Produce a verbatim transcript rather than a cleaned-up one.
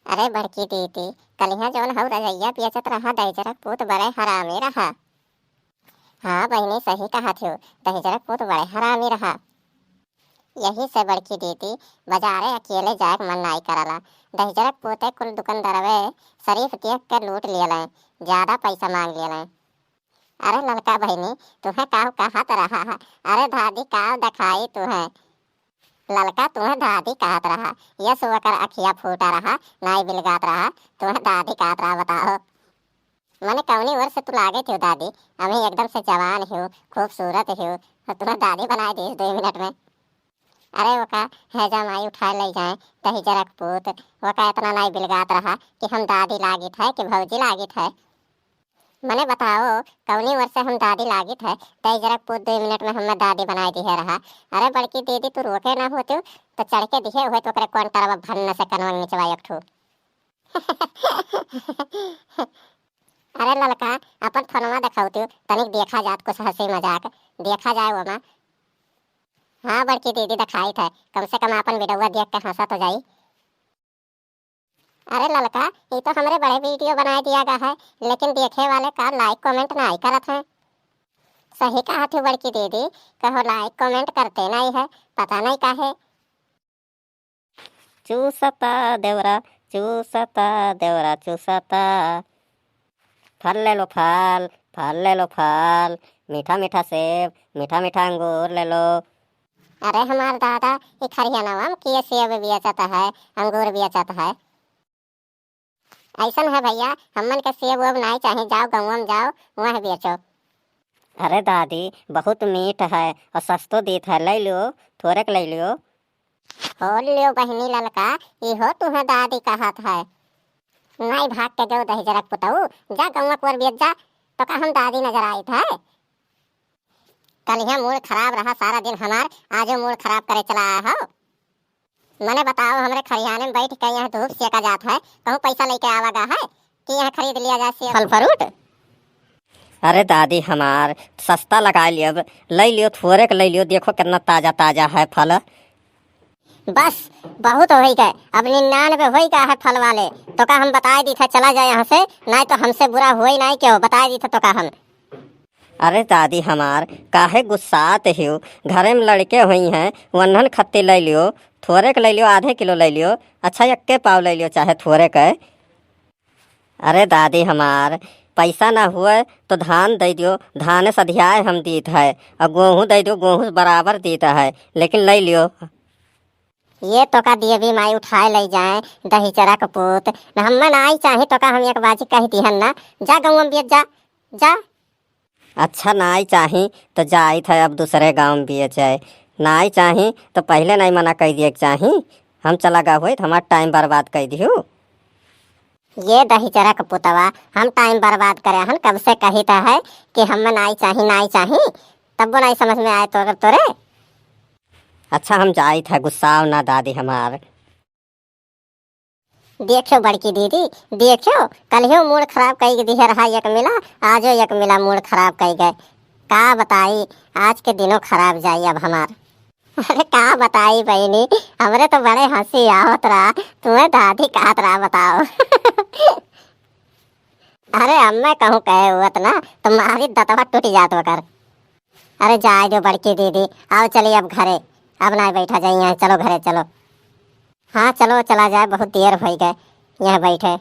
अरे बड़की दीदी, कलिहा जौन हऊ रजइया बेचत रहा, दहिजरक पूत बड़े हरामी रहा। हाँ बहिनी, सही कहत हो, दहिजरक पूत बड़े हरामी रहा। यही से बड़की दीदी, बाजारे अकेले जाए के मन नाई करला। दहिजरक पूते कुल दुकानदारवे शरीफ देख के लूट लियलें, ज्यादा पैसा मांग लियलें। अरे ललका बहिनी, तुहें काउ कहत रहा? अरे दादी, काउ देखाई तुहें? ललका तुहें दादी कहत रहा, यस ओकर अखिया फूटा रहा, नाई बिलगात रहा, तुहें दादी कहत रहा, बताओ। मने कौनी ओर से तू लागत हो दादी? अभी एकदम से जवान हो, खूबसूरत हो, और तुहें दादी बनाए दीस दो मिनट में। अरे ओका हैजा माई उठाए ले जाए, दहिजरक पूत, ओका इतना नाई बिलगात रहा कि हम दादी लागित है कि भौजी लागित है। मने बताओ, कौनी ओर से हम दादी लागित है? दहिजरक पूत दो मिनट में हमें दादी बनाए दिहे रहा। अरे बड़की दीदी, तू रोके ना होतू, तो चढ़ के दिहे हुए तो ओकरे कोंटरवा भन्न से कनवा निचवा एक ठो। अरे ललका, अपन फोनवा देखाउतू, तनिक देखा जात कुछ हंसी मजाक, देखा जाए ओमा। हाँ बड़की दीदी, देखाइत है, कम से कम अपन वीडियोवा देख के हंसा तो जाई। अरे ललका, ई तो हमरे बड़े वीडियो बनाए दिया गा है, लेकिन देखे वाले का लाइक कमेंट नाई करत हैं। सही कहत हो बड़की दीदी, कहो लाइक कमेंट करते नाई है, पता नाई काहे। चूसता देवरा, चूसता देवरा, चूसता। फल ले लो फल, फल ले लो फल, मीठा मीठा सेब, मीठा मीठा अंगूर ले लो। अरे हमार दादा, ई खरियानवा में के सेब बेचत है, अंगूर बेचत है? ऐसन है भैया, हमन के सेब वेब नाई चाही, जाओ गौवा में जाओ, वहाँ बेचो। अरे दादी, बहुत मीठ है और सस्तो दीत है, ले लियो, थोड़ेक ले लियो। हो लियो बहिनी ललका, इहो तुहें दादी कहत है। नाई भाग के जो दहिजरक पुतऊ, जा गौवा कोर बेच जा, तो का हम दादी नजर आइत है? कलिहा मूड खराब रहा सारा दिन हमार, आजो मूड खराब करे चला आया हो। मने बताओ, हमरे खरियाने में बैठ के यहाँ धूप सेका जात है, कहूँ पैसा लेके आवा गा है कि यहाँ खरीद लिया जाए सेब फल फ्रूट? अरे दादी हमार, सस्ता लगा लियो, ले लियो, थोड़ेक ले लियो, देखो कितना ताजा ताजा है फल। बस, बहुत होइ गए, अब निन्यानवे होइ गए है फल वाले। तो का हम बताए दी था, चला जाए यहाँ से, नाई तो हमसे बुरा होई नाई क्यों, बताए दी था तो का हम। अरे दादी हमार, काहे गुस्सात हो? घरे में लड़के होइहैं, वन्हन खत्ती ले लियो, थोड़ेक ले लियो, आधे किलो ले लियो, अच्छा एक्के पाव ले लियो, चाहे थोड़ेक। अरे दादी हमार, पैसा ना हुए तो धान दे दियो, धाने सधियाए हम दीत है, और गोहूँ दे दियो, गोहूँ बराबर दीत है, लेकिन ले लियो। ये तो का दिए भी माई उठाए ले जाए, दहिजरक पूत, न हमें नाई चाही तो का हम एक बाजी कह दिहन ना, जा गौवा में बेच जा, जा। अच्छा नाई चाही तो जाइत है अब दूसरे गाँव में बेचे, नाई चाही तो पहले नाई मना कह दिए के चाही, हम चला गा होइत, हमार टाइम बर्बाद कह दिहू। ये दहिजरक पुतवा, हम टाइम बर्बाद करे हन, कब से कहित है कि हमें नाई चाही, नाई चाही, तब्बो नाई समझ में आए तोरे, तोरे। अच्छा हम जाइत है, गुस्साओ ना दादी हमार। देखियो बड़की दीदी, देखियो, कलिहो मूड खराब कई दिहे रहा एक मिला, आजो एक मिला मूड खराब कई गए। का बताई, आज के दिनो खराब जाई अब हमार। अरे का बताई बहिनी, हमरे तो बड़े हंसी आवत रहा, तुहें दादी कहत रहा, बताओ। अरे अम्मे कहूँ कहे हुअत ना, तो मारी दतवा टूट जात ओकर। अरे जाए दो बड़की दीदी, आओ चली अब घरे, अब ना बैठा जाई यहाँ, चलो घरे चलो। हाँ चलो चला जाए, बहुत देर होइ गए यहाँ बैठे।